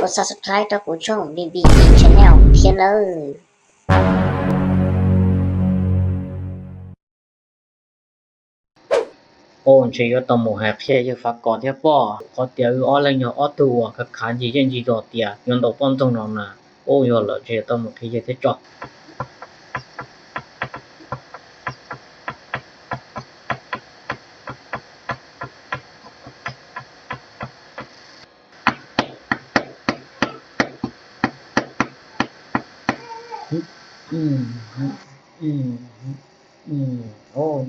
ua subscribe rau kuv tshooj B B G Channel thiab nawb. Ua ntshe yuav tau mus hais qhia yawg Fav Kom thiab pob, qhov tias wb ob leeg yog ob tug uas khav khav ncig yeej ncig zos tias yuav ntaus poj ntxoog no na. Ua yog lawm ntshe yuav tau mus qhia yawg thiab tso.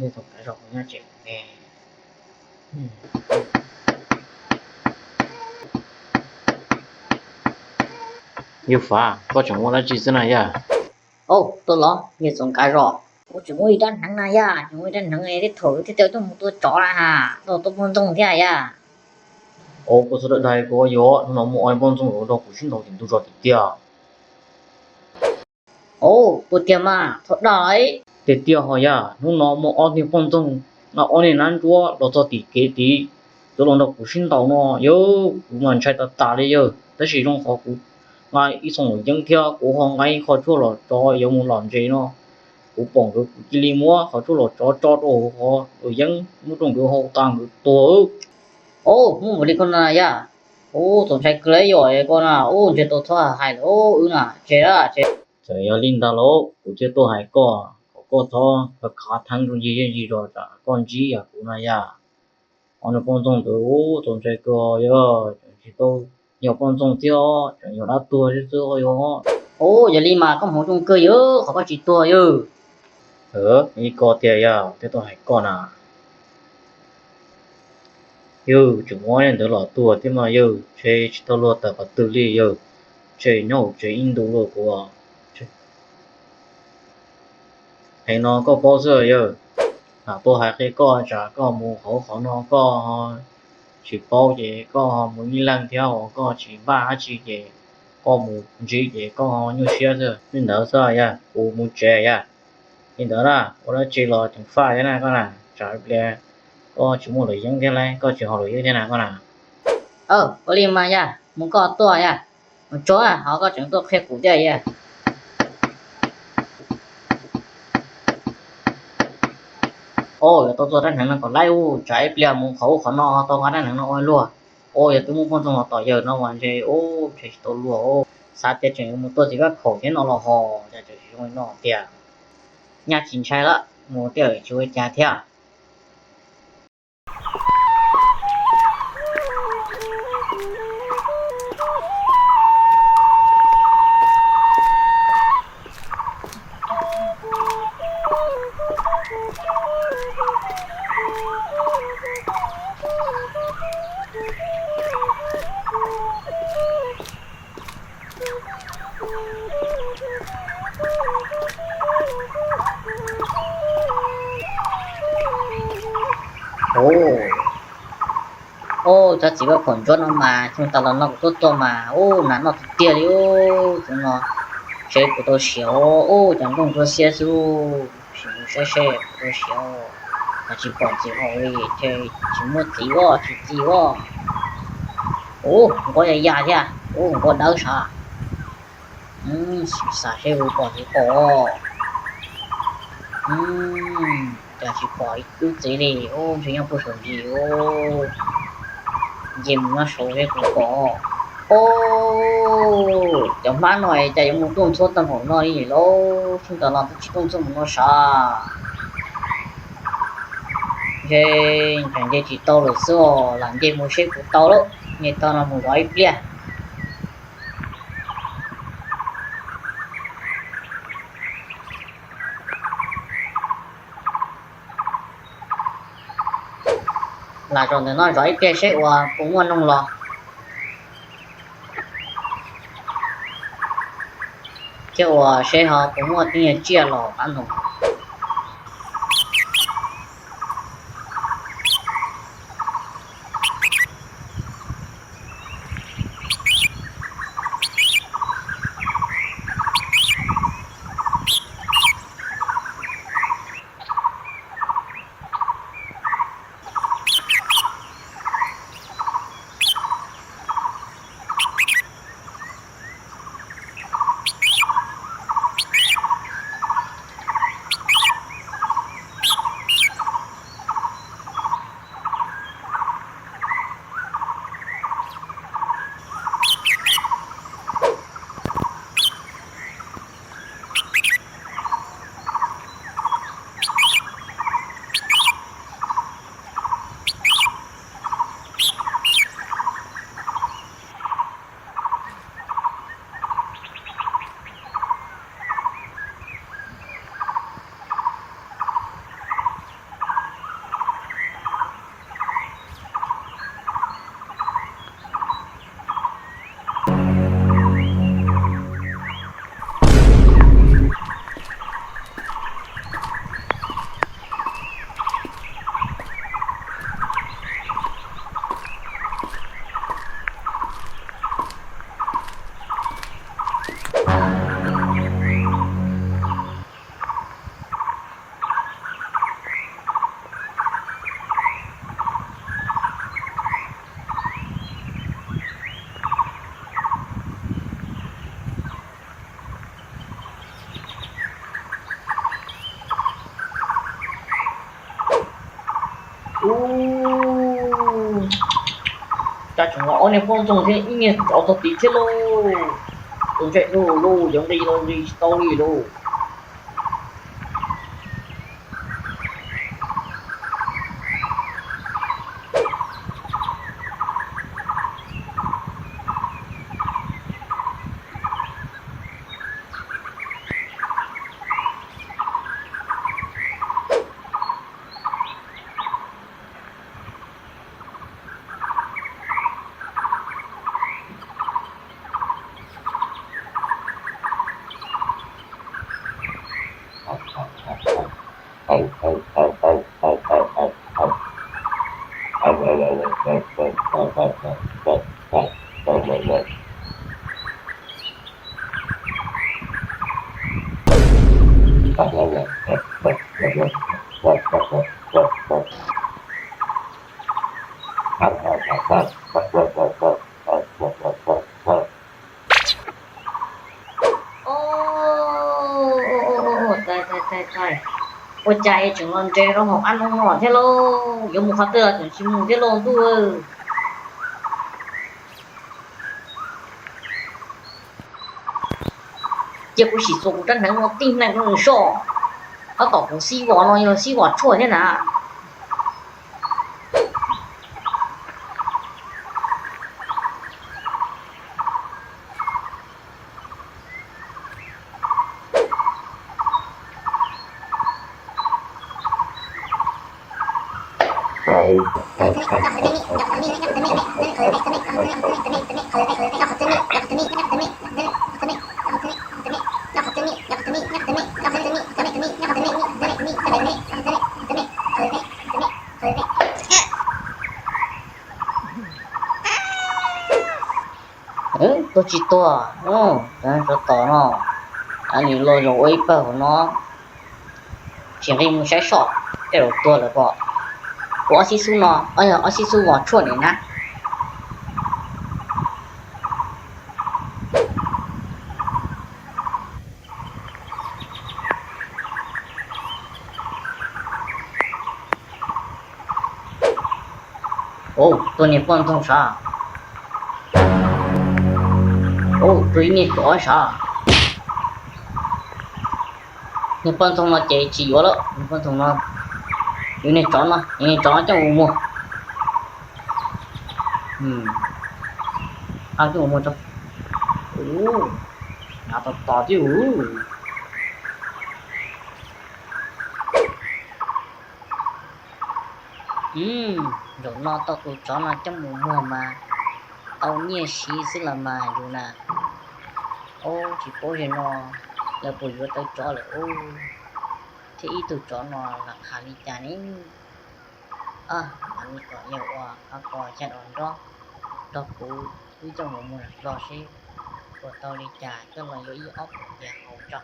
Yawg txom kav zos kuv nyob tsev ne. Yawg Fav, koj tseem ua dab tsi xwb na yawg? Au, tuaj los yawg txom kav zos. Kuv tseem ua ib rab hneev na yawg, tseem ua ib rab hneev thiab thaum thiaj tau tuaj mus tua tsov na ha, tuaj tua poj ntxoog thiab yawg. Au, koj txhob dag dag kuv, yog hnub no muaj ob poj ntxoog los nrog kuv sib ntaus tim ntug zos tim tiag. Au, puas tiag mas, txhob dag. Tiag tiag ho yawg, hnub no muaj ob niag poj ntxoog, ob niag nab ntsuab los txog tim kev tid, yuav los nrog kuv sib ntaus no yawg, kuv mas ntshai tas tas li yawg. Tab sis zoo qhov kuv nqa ib txhooj luam yeeb thiab kuv ho nqa ib qho tshuaj los tsov yuav mus lom ntses no. Kuv pom nkawd kuv cia li muab qhov tshuaj los tsov tso rau hauv qhov luam yeeb, muab rau nkawd haus tas nkawd tuag. Au, muaj npaum li ko na yawg? Au, txaus ntshai kawg li yawg, koj na, au, ntshe tau txhob hais lawm wb na, tseg lawm tseg. Txawm yog li ntawd los kuv thiaj tuaj hais koj kom koj txhob khav khav theeb rau ncig zej ncig zos tsam koj ntsib yam kuv na yawg. Ob niag poj ntxoog ntawd, au, txaus ntshai kawg yawg, tseem tsis tau yog poj ntxoog thiab, tseem yog dab tuag xwb xwb yawg. Au, yog li mas koj hmoov zoo kawg yawg, qhov koj tsis tuag yawg. Li ko tiag yawg, thiaj tuaj hais koj na. Yawg, tseem muab ntawd los tuag thiab mas yawg, ntshe tsis tau luag tawm qhov twg li yawg, ntshe nyob hauv tsev ib ntus luaj kuv. Hais no koj paub xwb yawg, lam tuaj hais qhia koj tsam koj mus hauv qhov no koj tsis paub ces koj ho mus ib leeg thiab uas koj tsis npaj dab tsi ces koj mus ntsib ces koj ho nyuaj siab xwb. Li ntawd xwb yawg, kuv mus tsev yawg. Li ntawd na, ua dab tsi los ceev faj thiab na koj na, tsam ib pliag koj tsis muaj luam yeeb thiab lauj, koj tsis haus luam yeeb thiab na koj na. Ua li mas yawg, mus koj tuaj yawg, mus tsuag ho koj tseem tuaj qhia kuv thiab yawg. Au, yuav tau txua rab hneev no kom laib ub, tsam ib pliag mus qhov ub qhov no tau nqa rab hneev no ua luag. Au, yog twb muaj poj ntxoog los tom yawg no mas ntshe ub ntshe tsis tau luag. Xav tias tseem yuav mus tua txiv Vaj Phaum thiab no los ho, cas tseem tsis zoo li no tiag. Nyaj tsis ntshai lawm, mus tej zaum tsis ua cas thiab. Au, cov txiv Vaj Phaum Ntsuab no mas xyoo tas los no kuv tuaj tua mas ub nas noj tiag tiag li ub. Xyoo no seb kuv tau siav ub, cov nplooj ntsuab xiab xwb, sim mus saib seb kuv tau siav, mas tsis pom txiv Vaj Phaum li ces tsis muaj txiv ub, tsis txiv ub. Ub, nquab ya ya thiab, ub, nquab dawb sav. Sim xav seb kuv pom txiv Vaj Phaum. Cas tsis pom ib txiv li ub, ntshe nyob puag saum ntsis ub. Nce mus nyob saud seb kuv pom. Au, cov hmab no cas yuav mus tuaj ntxhua tag npaum no li lauj, xyoo tas los twb tsis tuaj ntxhua npaum no sav. Ntshe ntshe nce tsis tau lawm xwb os, lam nce mus seb puas tau lauj, nce tau no mus zov ib pliag. Lam zov ntawm no zov ib pliag seb uas puas muaj noog los, thiab uas seb ho puas muaj tib nyuag tsiaj los qab ntoos. Tseem los ob niag poj ntxoog thiab ib niag tsov txog tid thiab lauj. Tus ntsej hlub lauj, yuav nqis los nqis tsis tau li lauj. Ua cas es tseem los nres rau hauv qab no no thiab lauj? Yuav mus qhov twg los tseem tsis mus thiab lauj ntuj. Cia kuv sim txuas kuv rab hneev no tib neeg rau nws soj. Tab tom kuv xib vos no yog xib vos tshuaj thiab na. Tuag tsis tuag, tsov tom no, nws los zaum ua ib pawg hauv no, tsis nqis mus saib soj, tej zaum tuag lawm pob. Kuv ob xib xub no, ob xib xub vos tshuaj nim na. Tus niag poj ntxoog sav, tus ib niag tsov sav. Niag poj ntxoog no ces tsis yuav lawm, niag poj ntxoog no, yus niag tsov no, yus niag tsov no coj mus muag. Coj mus muag tso. Ua, hnav tos tos twb ua. Zaum no tau tus tsov no coj mus muag mas tau nyiaj siv xwb los mas yus na. Ub, tsis paub zaum no lawv puas yuav tau tsov lawm ub, thiab ib tug tsov no lam qha li cas ne. Mam li kom yawg ua qhov ko xya dos nrob nrog kuv wb coj mus muag los seb puas tau li cas, coj los yuav ib ob puas tias haus tso.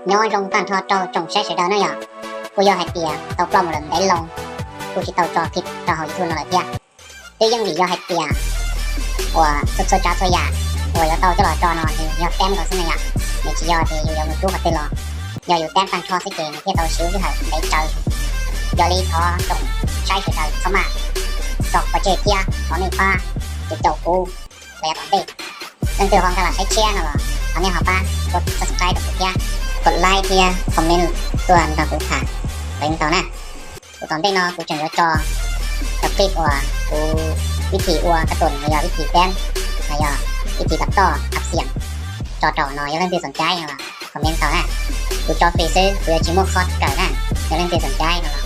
Nyob zoo tag nrho rau tsoom saib sawv daws na yom. Kuj yog hais tias tau ploj mus lawm ntev loo, kuj tsis tau tso clip rau hauv YouTube no lawm thiab. Twb yeej vim yog hais tias uas txhua txhua tsav txhua yam uas yuav tau coj los tso no nws yog teb nkaus xwb na yom. Nws tsis yog tias yus yuav mus rub qhov twg los, yog yus teb tag nrho xwb ces nws thiaj tau siv lub sij hawm ntev tsawv. Yog li thov tsoom saib sawv daws txhob maj tso pov tseg thiab thov nej pab caum caum kuv los yav tom ntej. Leej twg ho nkag los saib tshiab no los thov nej ho pab subscribe rau kuv thiab, like thiab comment tuaj nrog kuv tham los yeej tau na. Ua tom ntej no kuv tseem yuav tso cov clip uas kuv vib thim ua kab tum los yog vib thim teb los yog vib thim tov toj hab xiam tso rau no, yog leej twg xoom caib no los comment tau na. Kuv tso free xwb, kuv yuav tsis muaj khob kawm na. Yog leej twg xoom caib no los